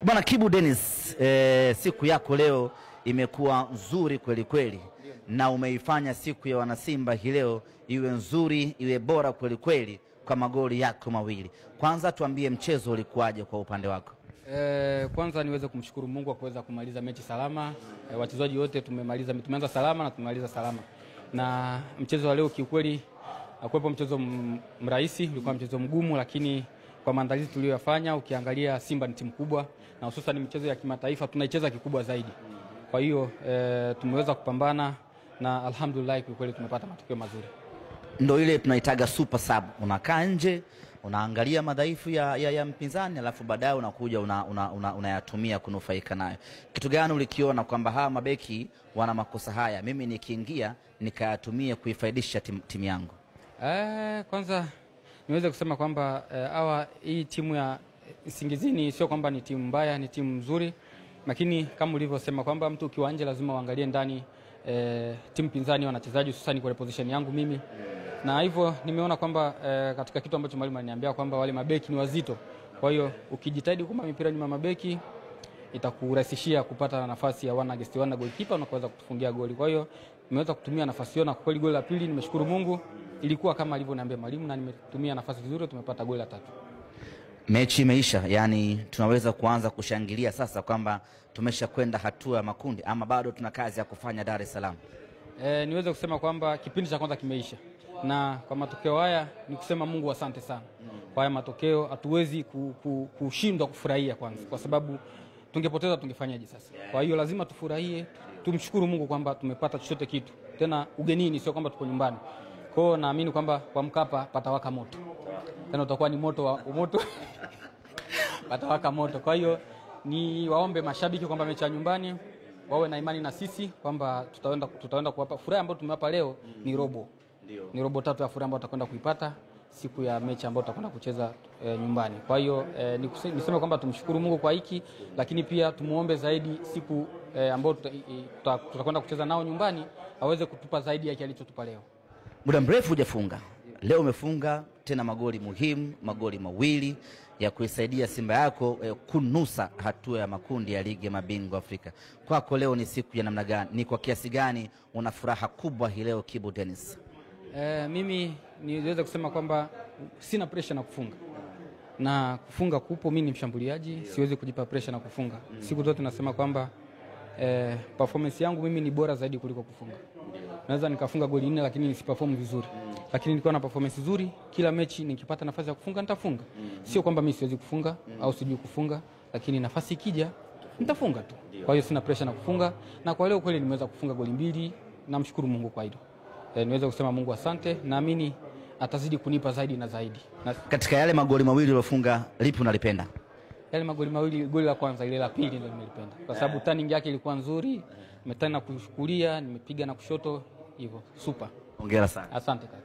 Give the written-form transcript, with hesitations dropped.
Bwana Kibu Dennis, siku yako leo imekuwa nzuri kweli kweli, na umeifanya siku ya wanasimba hii leo iwe nzuri, iwe bora kweli kweli kwa magoli yako mawili. Kwanza tuambie mchezo ulikuwaje kwa upande wako? Kwanza niweze kumshukuru Mungu kwa kuweza kumaliza mechi salama. Wachezaji wote tumemaliza, tumeanza salama na tumemaliza salama. Na mchezo wa leo kiukweli hakuwepo mchezo mrahisi, ulikuwa mchezo mgumu, lakini kwa maandalizi tuliyoyafanya, ukiangalia Simba ni timu kubwa na hususan michezo ya kimataifa tunaicheza kikubwa zaidi. Kwa hiyo tumeweza kupambana na alhamdulillah kwa kweli tumepata matokeo mazuri. Ndio ile tunaitaga super sub. Unakaa nje, unaangalia madhaifu ya mpinzani, alafu baadaye unakuja unayatumia kunufaika nayo. Kitu gani ulikiona kwamba hawa mabeki wana makosa haya, mimi nikiingia nikayatumia kuifaidisha timu yangu? Kwanza niweze kusema kwamba hii timu ya Singizini sio kwamba ni timu mbaya, ni timu nzuri, lakini kama ulivyosema kwamba mtu ukiwa nje lazima uangalie ndani timu pinzani wanachezaji, hususan kwa position yangu mimi. Na hivyo nimeona kwamba katika kitu ambacho mwalimu aliniambia kwamba wale mabeki ni wazito. Kwa hiyo ukijitahidi kuma mipira nyuma mabeki itakurahisishia kupata nafasi ya 1 against 1 na goalkeeper na kuweza kutufungia goli. Kwa hiyo nimeweza kutumia nafasi hiyo na kweli goli la pili nimeshukuru Mungu ilikuwa kama alivyoniambia mwalimu na nimetumia nafasi vizuri, tumepata goli la tatu. Mechi imeisha, yani tunaweza kuanza kushangilia sasa kwamba tumeshakwenda hatua ya makundi ama bado tuna kazi ya kufanya Dar es Salaam? Niweze kusema kwamba kipindi cha kwanza kimeisha, na kwa matokeo haya ni kusema Mungu asante sana. Kwa haya matokeo hatuwezi kushindwa kufurahia kwanza, kwa sababu tungepoteza tungefanyaje sasa? Kwa hiyo lazima tufurahie, tumshukuru Mungu kwamba tumepata chochote kitu. Tena ugenini, sio kwamba tuko nyumbani. Kwa hiyo naamini kwamba kwa Mkapa patawaka moto. Tena utakuwa ni moto wa moto. Patawaka moto. Kwa hiyo ni waombe mashabiki kwamba mechi ya nyumbani wawe na imani na sisi kwamba tutaenda kuwapa furaha ambayo tumewapa leo. Ni robo. Ni robo tatu ya furaha ambayo tutakwenda kuipata siku ya mechi ambayo tutakwenda kucheza nyumbani. Kwa hiyo niseme kwamba tumshukuru Mungu kwa hiki, lakini pia tumuombe zaidi siku ambayo tutakwenda kucheza nao nyumbani aweze kutupa zaidi ya kile alichotupa leo. Muda mrefu hujafunga. Leo umefunga tena magoli muhimu, magoli mawili ya kuisaidia Simba yako kunusa hatua ya makundi ya ligi ya mabingwa Afrika. Kwako leo ni siku ya namna gani? Ni kwa kiasi gani una furaha kubwa hii leo Kibu Dennis? Mimi niweze kusema kwamba sina pressure na kufunga. Na kufunga kupo, mimi ni mshambuliaji, siwezi kujipa pressure na kufunga. Siku zote nasema kwamba performance yangu mimi ni bora zaidi kuliko kufunga. Naweza nikafunga goli 4 lakini nisiperform vizuri. Lakini nilikuwa na performance nzuri, kila mechi nikipata nafasi ya kufunga nitafunga. Sio kwamba mimi siwezi kufunga au sijui kufunga, lakini nafasi ikija nitafunga tu. Kwa hiyo sina pressure na kufunga, na kwa leo kweli nimeweza kufunga goli 2, namshukuru Mungu kwa hilo. Niweza kusema Mungu asante, naamini atazidi kunipa zaidi na zaidi. Na katika yale magoli mawili uliyofunga, lipi unalipenda? Yale magoli mawili, goli la kwanza ile la pili ndio nimelipenda. Kwa sababu turning yake ilikuwa nzuri, nimetana na kushukulia, nimepiga na kushoto hivyo. Super. Hongera sana. Asante kaka.